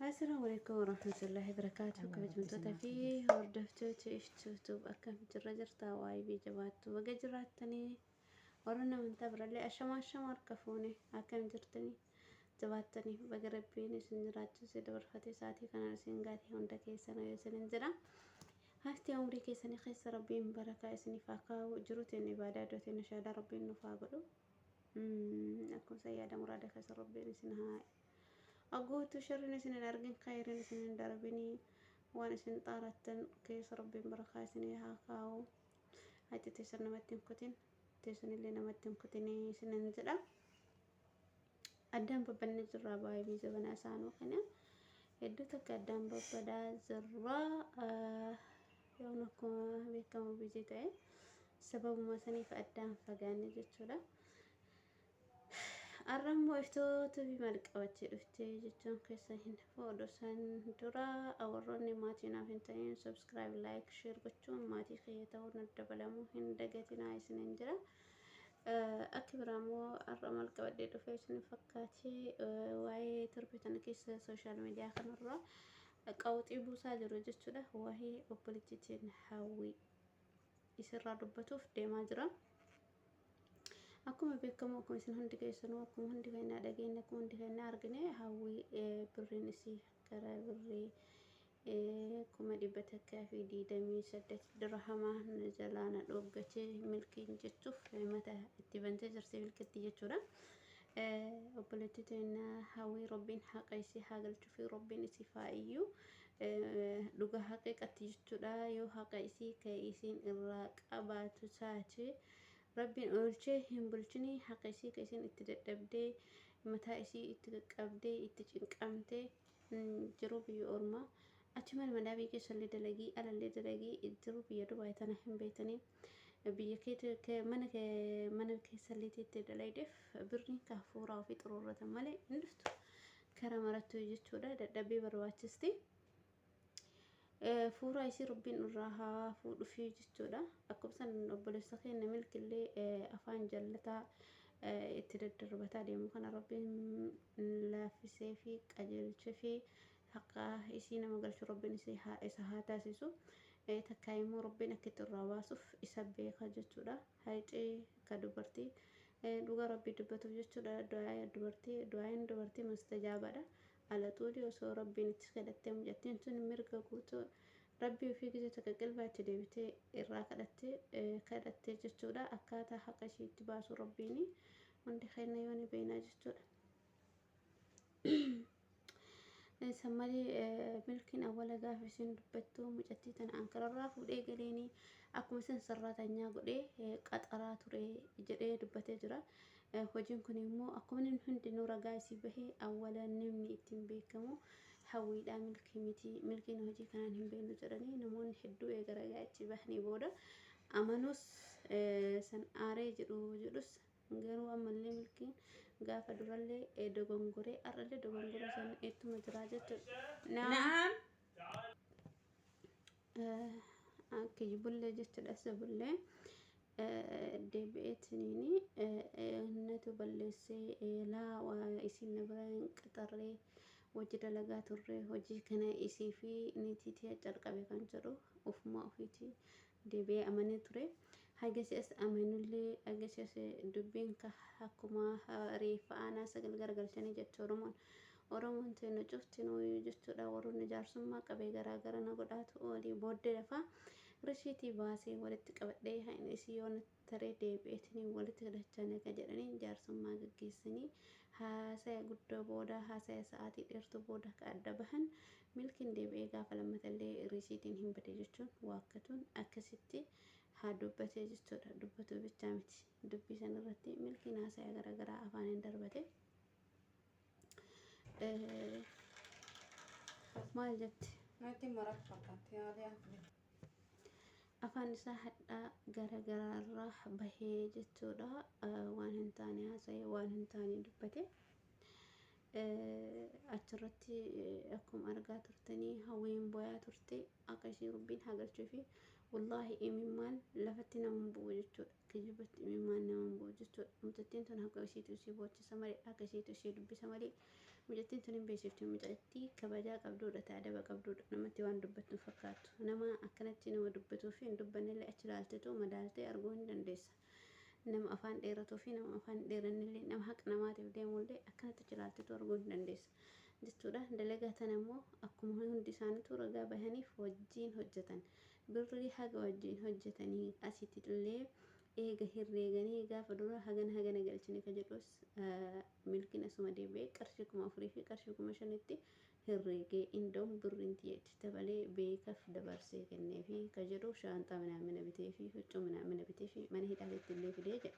Assalaamu alaikum warahmatullahi wabarakatuh. Kabajamtoota fi hordoftoota iftuutuub akkam jirra jirta waa'ee biyya jabaattu baga jiraattanii warroonni amantaa birallee ashama ashama harka fuune akkam jirtanii jabaattanii baga rabbiin isin jiraachisee dabarfatee sa'aatii kanaan isin gaate hunda keessan yoo isinin jedha. Haftee umrii keessanii keessa rabbiin barakaa isiniif haa kaa'u jiruutiin ibaadaa iddootiin nashaadaa rabbiin nuuf haa godhu. Akkuma isa yaada muraada keessa rabbiin isin haa Aguutu sharriin isin hin argin khayriin isin hin darbinii waan isin xaarattan keessa rabbiin barakaa isinii haa kaa'u. Hayti teessan namatti hin kutin teessanillee namatti hin kutinii isinin jedha. Addaan babbanne jirraa baay'ee zabanaa isaanuu kana hedduu takka addaan babbadaa jirraa yoon akkuma beekamu bizii ta'e sababuma saniif addaan fagaanne jechuudha. Har'a immoo iftoota fi maal qabattee dhufte jechuun keessa hin hafu. Oduu isaan dura warroonni maatii naaf hin ta'in subscribe, like, share gochuun maatii kiyya ta'uu na dabalamuu hin dagatinaa isiniin jira. Akka biraa immoo har'a maal qabadhee dhufe isin fakkaate waa'ee torbee tana keessa sooshaal miidiyaa kanarra qawxii buusaa jiru jechuudha. Waa'ee obboleettiitiin hawwii isirraa dubbatuuf deemaa jira. Akkuma beekamu akkuma isin hundi keessanuu akkuma hundi keenya dhageenye akkuma hundi keenya argine hawwii birriin isii gara birrii 128,000 dirhama na jalaa na dhooggatee milkiin jechuuf mata itti bantee jirti milkitti jechuudha. Obboleettii teenya hawwii rabbiin haqa isii haa galchuu fi rabbiin isii haa iyyuu dhuga haqiiqatti jechuudha yoo haqa isii ka isiin irraa qabaatu taate Rabbiin oolchee hin bulchinii haqa isii ka isiin itti dadhabdee mataa isii itti qaqqabdee itti cinqamtee jiruu biyya ormaa achi mana madaamii keessallee dalagii alallee dalagii jiruu biyya Dubaay tana hin beektanii biyya keeti mana mana keessallee itti dalaydeef birriin ka hafuuraa ofii xuruurratan malee hin dhuftu kara marattuu jechuudha dadhabbii barbaachisti. Fuuraa isii rabbiin irraa haa fuudhufii jechuudha. Akkuma san obboleessa keenya milkillee afaan jallataa itti daddarbataa deemu kana rabbiin laaffisee fi qajeelchee fi haqa isii nama galchu rabbiin isii haa isa haa taasisu. Takkaa immoo rabbiin akka itti irraa baasuuf isa beeka jechuudha. Hayxee ka dubartii dhugaa rabbii dubbatuuf jechuudha. Dubartii du'aayin dubartii mustajaabaadha. Alaxuulii osoo rabbiin itti kadhattee mucattiin tun mirga guutuu rabbii ofii gizee takka qilbaa itti deebitee irraa kadhattee kadhattee jechuudha akkaataa haqa ishii itti baasuu rabbiini hundi keenya yoo ni beeknaa jechuudha. San malee milkiin awwala gaafa isheen dubbattu mucattii tana ankararraa fuudhee galeeni akkuma isin sarraatanyaa godhee qaxaraa ture jedhee dubbatee jira. Hojiin kun immoo akkuma namni hundinuu ragaa isii bahe awwala namni ittiin beekamu hawwiidhaa milkii miti milkiin hojii kanaan hin beeknu jedhanii namoonni hedduu eega ragaa itti bahanii booda amanuus san aaree jedhu jedhus garuu ammallee milkiin gaafa durallee dogongoree har'allee dogongoree san ittuma jiraa jechuudha. Na'am. Kiyyibullee jechuudha sabullee deebi'eetiniini natu balleessee laa waa isiin na bira hin qaxarree hojii dalagaa turre hojii kana isii fi niitii tiyya calqabe kan jedhu ofumaa ofiitii deebi'ee amanee ture. Haga si'as amanullee haga si'as dubbiin ka akkuma reeffa aanaa sagal garagalchanii jette Oromoon. Oromoon teenna cuftinuu jechuudha warroonni jaarsummaa qabee garaa gara na godhaatu oolii booddee lafaa rishiitii baasee walitti qabadhee hain isii yoo natti taree deebi'eetiin walitti hidhachaa naga jedhanii jaarsummaa gaggeessanii haasaya guddoo booda haasaya sa'aatii dheertuu booda akka adda bahan milkiin deebi'ee gaafa lammatallee risiitiin hin bade jechuun waakkatuun akkasitti haa dubbatee jechuudha dubbatuu bichaa miti dubbii san irratti milkiin haasaya garaagaraa afaaniin darbate. Maal jette? Natti maratu fakkaatti yaalii hafe. Afaan isaa hadhaa gara garaarraa bahee jechuudha. Waan hin taane haasa'e, waan hin taane dubbate. Achirratti akkuma argaa turtanii hawwiin boyaa turte akka ishii rabbiin haa galchuu fi wallaahi imimmaan lafatti nama hin bu'u jechuudha. Kijibatti imimmaan nama hin bu'u jechuudha. Mucattiin tun haqa ishiitu ishii boochisa malee haqa ishiitu ishii dubbisa malee Mucattiin tun hin beeksifti. Mucattii kabajaa qabduudha, ta adaba qabduudha. Namatti waan dubbattu hin fakkaattu. Nama akkanatti nama dubbatuu fi hin dubbannellee achi ilaaltetu madaaltee arguu hin dandeessa. Nama afaan dheeratuu fi nama afaan hin dheerannellee, nama haqa namaatiif deemullee akkanatti achi ilaaltetu arguu hin dandeessa jechuudha. Dalagaa tana immoo akkuma hundi isaaniitu ragaa bahaniif wajjiin hojjetan. Birrii haga wajjiin hojjetanii asitti illee eega herreeganii gaafa dura hagana hagana galchine ka jedhus milkiin asuma deebi'ee qarshii 4000 fi qarshii 5000tti herreegee indoom birriin tiyya itti dabalee beekaf dabarsee kenneefi ka jedhu shaanxaa minaamina bitee fi huccuu minaamina bitee fi mana hidhaatitti illee fidee jedha.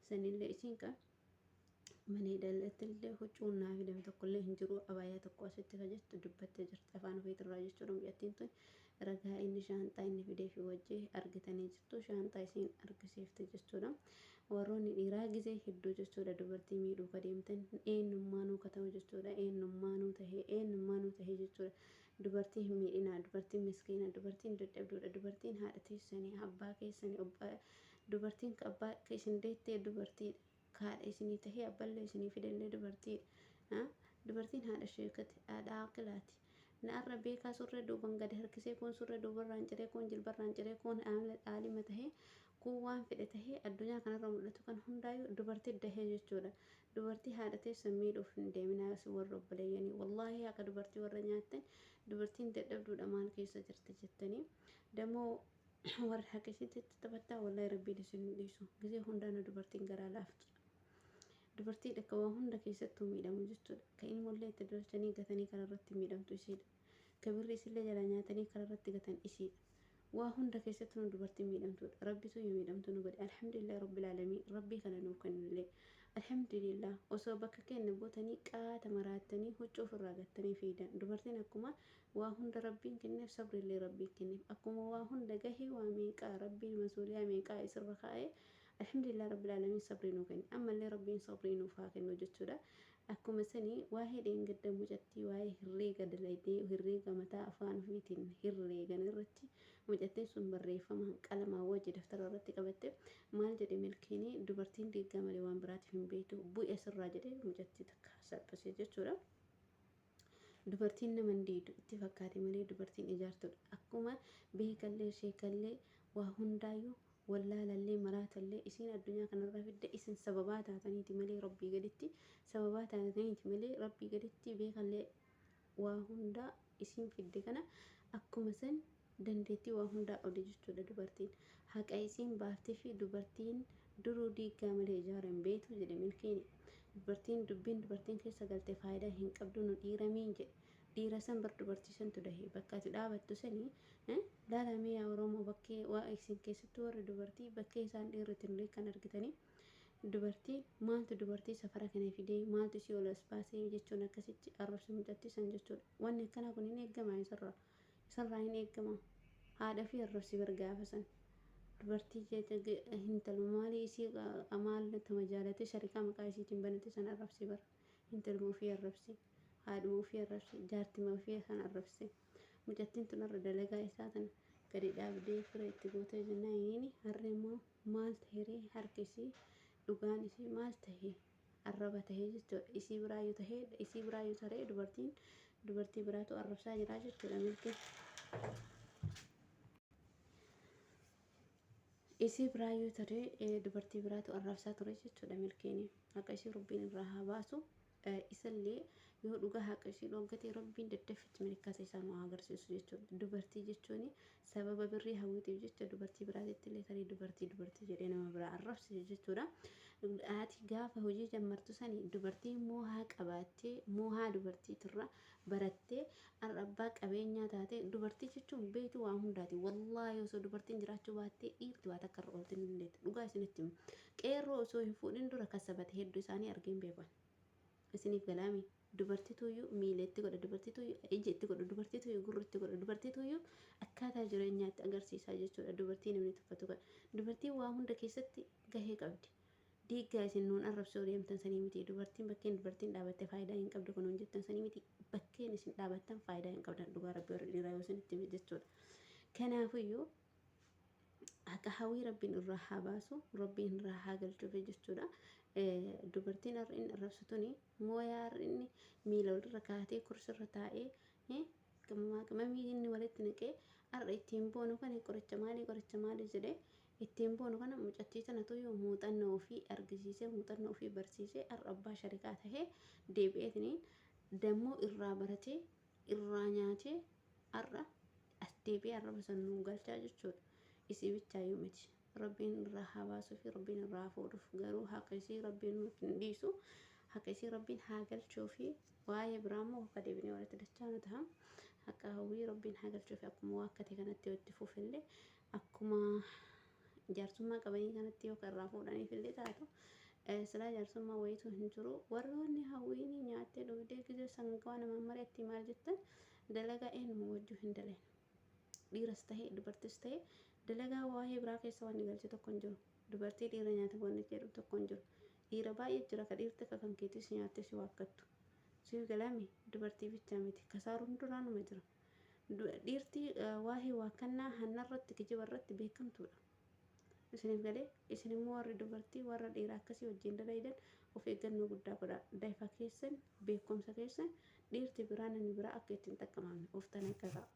Sanillee isiin ka mana hidhaatti illee huccuun naa fidame tokkollee hin jiru, abaayaa tokko asitti ka jettu dubbattee jirti afaan ofiitirraa jechuudha. Mucattiin tun ragaa inni shaanxaa inni fidee fi wajji argitanii jirtu, shaanxaa isiin argisiifte jechuudha. Warroonni dhiiraa gizee hedduu jechuudha dubartii miidhuu ka deemtan eenyummaanuu ka ta'u jechuudha, eenyummaanuu tahee eenyummaanuu tahee jechuudha. Dubartii hin miidhinaa, dubartiin miskiina, dubartiin dadhabduudha, dubartiin haadha teessanii, abbaa keessanii, dubartiin ka abbaa ka isin deettee dubartiidha. Ka haadha isinii tahee abballee isinii fidellee dubartiidha. Dubartiin haadha sheekati, haadha aqilaati. Na arra beekaa surree duuban gadi harkisee, kuun surree duubarraan ciree, kuun jilbarraan ciree, kuun aalima tahee, kuun waan fedhe tahee addunyaa kanarra mul'atu kan hundaayyuu dubartii dahee jechuudha. Dubartii haadha teessan miidhuuf hin deeminaa isin warra obboleeyyanii. Wallaahi haqa dubartii warra nyaattan, dubartiin dadhabduudha maal keessa jirti jettanii. Dammoo warri haqa isiitti taphattaa, wallaahi rabbiin isin hin dhiisu. Gizee hundaanuu dubartiin garaa laaftudha. Dubartiidha ka waa hunda keessattuu miidhamu jechuudha. Ka ilmoollee itti dolchanii gatanii karaa irratti miidhamtu isiidha. Ka birrii isillee jalaa nyaatanii karaa irratti gatan isiidha. Waa hunda keessattuu nu dubartiin miidhamtuudha. Rabbitu yoo miidhamtuu nu godhe. Alhamdulillah Rabbil Aalamiin. Rabbii kana nuuf kennullee. Alhamdulillah osoo bakka keenya buutanii qaata maraattanii huccuu ofirraa gattanii fiidan. Dubartiin akkuma waa hunda Rabbiin kenneef sabrillee Rabbiin kenneef. Akkuma waa hunda gahee waa meeqaa Rabbiin masuuliyaa meeqaa isirra kaa'ee, Alhamdulillah Rabbil Aalamiin sabrii nuu kenne. Ammallee Rabbiin sabrii nuuf haa kennu jechuudha. Akkuma sanii waa'ee dheengadda mucattii waa'ee herreega dalaydee herreega mataa afaan ofiitiin herreegan irratti mucattiin sun barreeffamaan qalamaan wajji daftara irratti qabatte maal jedhe milkiinii dubartiin diiggaa malee waan biraatiif hin beektu, bu'i asirraa jedhee mucattii takka salphisee jechuudha. Dubartiin nama hin diidu itti fakkaate malee dubartiin ijaartuudha. Akkuma beekallee sheekallee waa hundaayyuu wallaalallee maraatallee isiin addunyaa kanarra fidde isin sababaa taataniiti malee rabbii gaditti, sababaa taataniiti malee rabbii gaditti beekallee waa hundaa isiin fidde kana akkuma san dandeettii waa hundaa qabdi jechuudha dubartiin. Haqa isiin baaftee fi dubartiin duruu diiggaa malee ijaara hin beektu jedhe milkiini. Dubartiin dubbiin dubartiin keessa galte faayidaa hin qabdu nu dhiira miin jedhe. Dhiira san bar dubartii santu dahe bakka ati dhaabattu sanii laalamee yaa Oromoo, bakkee waa isin keessattuu warri dubartii bakkee isaan dhiirri itti nu kan argitanii dubartii maaltu dubartii safara kana fidee, maaltu isii ol as baasee jechuun akkasitti arrabsu mucattii san jechuudha. Wanni akkanaa kun hin eegamaa isarraa. Isarraa hin eegama. Haadha fi arrabsi bar gaafa san. Dubartii hintaluma maalii isii maal tama jaalatee sharikaa maqaa isiitiin banate san arrabsi bar. Hintaluma ofii arrabsi. Haadhuma ofii arrabsi. Jaartima ofii san arrabsi. Mucattiin tun har'a dalagaa isaa tana gadi dhaabdee fira itti gootee jennaan inni har'a immoo maal taheree, harki isii dhugaan isii maal tahee arraba tahee jechuudha. Isii biraayyuu tahee isii biraayyuu taree dubartiin dubartii biraatu arrabsaa jira jechuudha milkiin. Isii biraayyuu taree dubartii biraatu arrabsaa ture jechuudha milkiin. Haqa isii Rabbiin irraa haa baasu. Isallee yoo dhugaa haqa isii dhoggate Rabbiin daddaffitti milikkata isaa nu haa agarsiisu jechuudha. Dubartii jechuun sababa birrii hawwiitiif jecha dubartii biraatitti illee tarii dubartii dubartii jedhee nama biraa arrabse jechuudha. Ati gaafa hojii jammartu sani dubartii moohaa qabaattee moohaa dubartiitirra barattee har'a abbaa qabeenyaa taate, dubartii jechuun beektu waa hundaati. Wallaahi osoo dubartiin jiraachuu baattee dhiirti waa takka irra oolti hin dandeettu. Dhugaa isinitti himu. Qeerroo osoo hin fuudhin dura kasabate hedduu isaanii argeen beekan. Isiniif galaami. Dubartituyyuu miila itti godha, dubartituyyuu ija itti godha, dubartituyyuu gurra itti godha, dubartituyyuu akkaataa jireenyaatti agarsiisaa jechuudha. Dubartii namni tuffatu kana. Dubartiin waa hunda keessatti gahee qabdi. Diiggaa isin nuun arrabsuu deemtan sanii miti. Dubartiin bakkeen dubartiin dhaabatte faayidaa hin qabdu kun jettan sanii miti. Bakkeen isin dhaabattan faayidaa hin qabdan dhugaa rabbi warri dhiiraa yoo isinitti hime jechuudha. Kanaafiyyuu haqa hawwii rabbiin irraa haa baasu, rabbiin irraa haa galchuuf jechuudha. Dubartiin har'a inni arrabsu tuni mooyaa har'a inni miila walirra kaatee kursirra taa'ee qimmaa qimamii inni walitti naqee har'a ittiin boonu kana qoricha maalii qoricha maalii jedhee ittiin boonu kana mucattii tanatu yoo muuxannoo ofii argisiisee muuxannoo ofii barsiisee har'a abbaa sharikaa tahee deebi'eetiniin dammoo irraa baratee irraa nyaatee har'a as deebi'ee arraba san nuu galchaa jechuudha. Isii bichaayyuu miti. Rabbiin irraa haa baasuu fi Rabbiin irraa haa fuudhuuf garuu haqa isii Rabbiin nuuf hin dhiisu. Haqa isii Rabbiin haa galchuu fi waa'ee biraa immoo akka deebinee walitti dachaanu ta'a. Haqa hawwii Rabbiin haa galchuu fi akkuma waakkate kanatti yoo itti fufellee akkuma jaarsummaa qabanii kanatti yoo irraa fuudhaniif illee taatu silaa jaarsummaa wayiitu hin jiru. Warroonni hawwiin nyaattee dhugdee gizee sangaa namaan mari'atti maal jettan dalagaa eenyuma wajjuu hin dalaynu. Dhiiras ta'e dubartis ta'e dalagaa waa'ee biraa keessa wanni galche tokko hin jiru. Dubartii dhiira nyaata wanni jedhu tokko hin jiru. Dhiira baay'ee jira ka dhiirti akka kan keetii si nyaattee si waakkattu. Siif galaami dubartii bichaa miti kasaaruun duraanuma jira. Dhiirti waa'ee waakkannaa hannarratti kijiba irratti beekamtuudha. Isiniif galee isin immoo warri dubartii warra dhiira akkasii wajjin dalaydan of eeggannoo guddaa godhaa. Daifa keessan beekumsa keessan dhiirti biraa namni biraa akka itti hin xaqqamamne of xanaqqaqaa.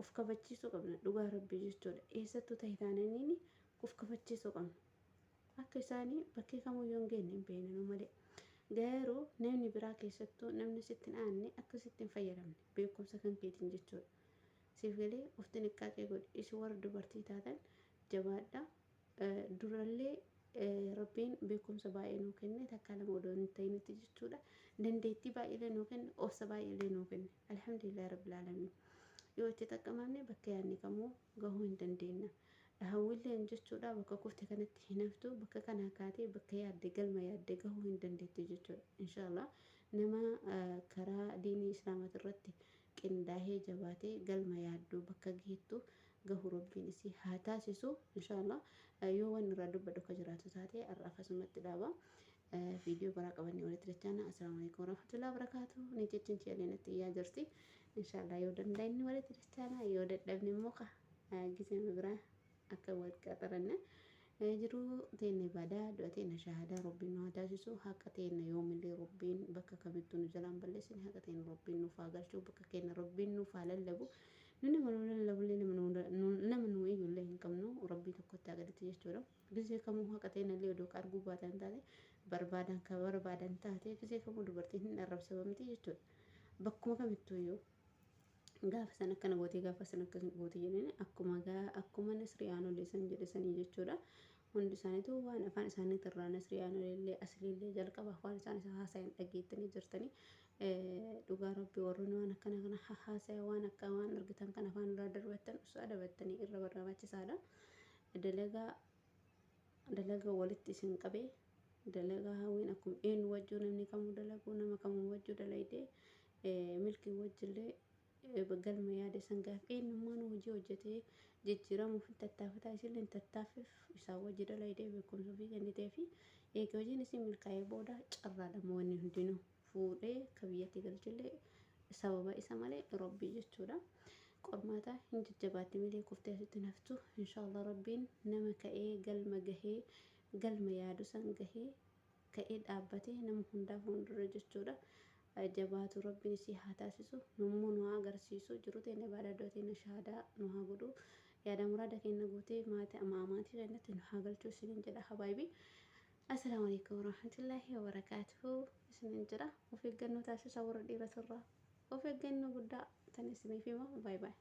Of kabachiisuu qabna dhugaa rabbii jechuudha. Eessattuu ta'e taananiini of kabachiisuu qabna. Akka isaanii bakkee kamuu yoo hin geenne hin beekna nu malee. Garuu namni biraa keessattuu namni sitti hin aanne akka sitti hin fayyadamne beekumsa kan keetiin jechuudha. Siif galee of xiniqqaaqee godhi. Isin warra dubartii taatan jabaadha. Durallee Rabbiin beekumsa baay'ee nuu kenne takkaa lama odoo hin ta'initti jechuudha. Dandeettii baay'eellee nuu kenne, obsa baay'eellee nuu kenne. Alhamdulillah Rabbil Aalamiin. Yoo itti xaqqamamne bakka yaadne kamuu gahuu hin dandeenya. Hawwiilleen jechuudha bakka kufte kanatti hin haftu bakka kanaa kaatee bakka yaadde galma yaadde gahuu hin dandeettu jechuudha. Inshaallah nama karaa diinii islaamati irratti qindaahee jabaatee galma yaaddu bakka geettu gahu Rabbiin isii haa taasisu inshaallah. Yoo waan irraa dubbadhu akka jiraatu taate har'aaf asumatti dhaaba. Viidiyoo biraa qabannee walitti dachaana. Assalaamu alaikum warahmatullahi wabarakaatuh. Ni jechuun cialee natti iyyaa jirti. Inshaallah yoo danda'inni walitti dachaana yoo dadhabne immoo ka gisee biraa akka wal qaxaranne. Jiruu teenna ibaadaa, du'a teenna shahaadaa Rabbiin nu haa taasisu. Haqa teenna yoomillee Rabbiin bakka kamittuu nu jalaa hin balleessine. Haqa teenna Rabbiin nuuf haa galchu. Bakka keenna Rabbiin nuuf haa lallabu. Nu nama nu lallabullee nama nu nama nu iyyullee hin qabnu. Rabbii tokkotti haa gaditti jechuudha. Gizee kamuu haqa teenna illee odoo ka arguu baatan taate barbaadan ka barbaadan taate gizee kamuu dubartiin hin arrabsamamti jechuudha. Bakkuma kamittuu iyyuu. Gaafa san akkana gootee gaafa san akkas gootee jedhanii akkuma gaa akkuma Nasrii Aanolee san jedhe sanii jechuudha. Hundi isaaniitu waan afaan isaaniitirraa Nasrii Aanolee illee Asliillee jalqaba afaan isaan isa haasayan dhageettanii jirtanii. Dhugaa rabbi warroonni waan akkana kana haasaya waan akka waan argitan kan afaan irraa darbattan osoo adabattanii irra barbaachisaadha. Dalagaa dalaga walitti isin qabee dalagaa hawwiin akkuma eenyu wajjuu namni kamuu dalaguu nama kamuu wajjuu dalaydee milkii wajjillee galma yaade san gaaf eenyummaan hojii hojjetee jijjiiramuuf hin tattaafataa isillee hin tattaaffiif isaan wajji dalaydee beekumsa ofii kennitee fi eega hojiin isin milkaa'ee booda carraadha wanni hundinuu fuudhee ka biyyatti galchillee sababa isa malee Rabbii jechuudha. Qormaata hin jajjabaatti malee kuftee asitti hin haftu. Inshaallah Rabbiin nama ka'ee galma gahee galma yaadu san gahee ka'ee dhaabbatee nama hundaa fuuldura jechuudha. Jabaatu Rabbiin isii haa taasisu. Nummoo nu haa agarsiisu. Jiru teenya ibaadaa du'a teenya shahaadaa nu haa godhu. Yaada muraada keenya guutee maatii keenyatti nu haa galchuu isiniin jedha habaayibii. Assalaamu alaikum warahmatullaahi wabarakaatuhu isiniin jedha. Of eeggannoo taasisaa warra dhiiratirraa. Of eeggannoo guddaa tan isiniif hima. Baay baay.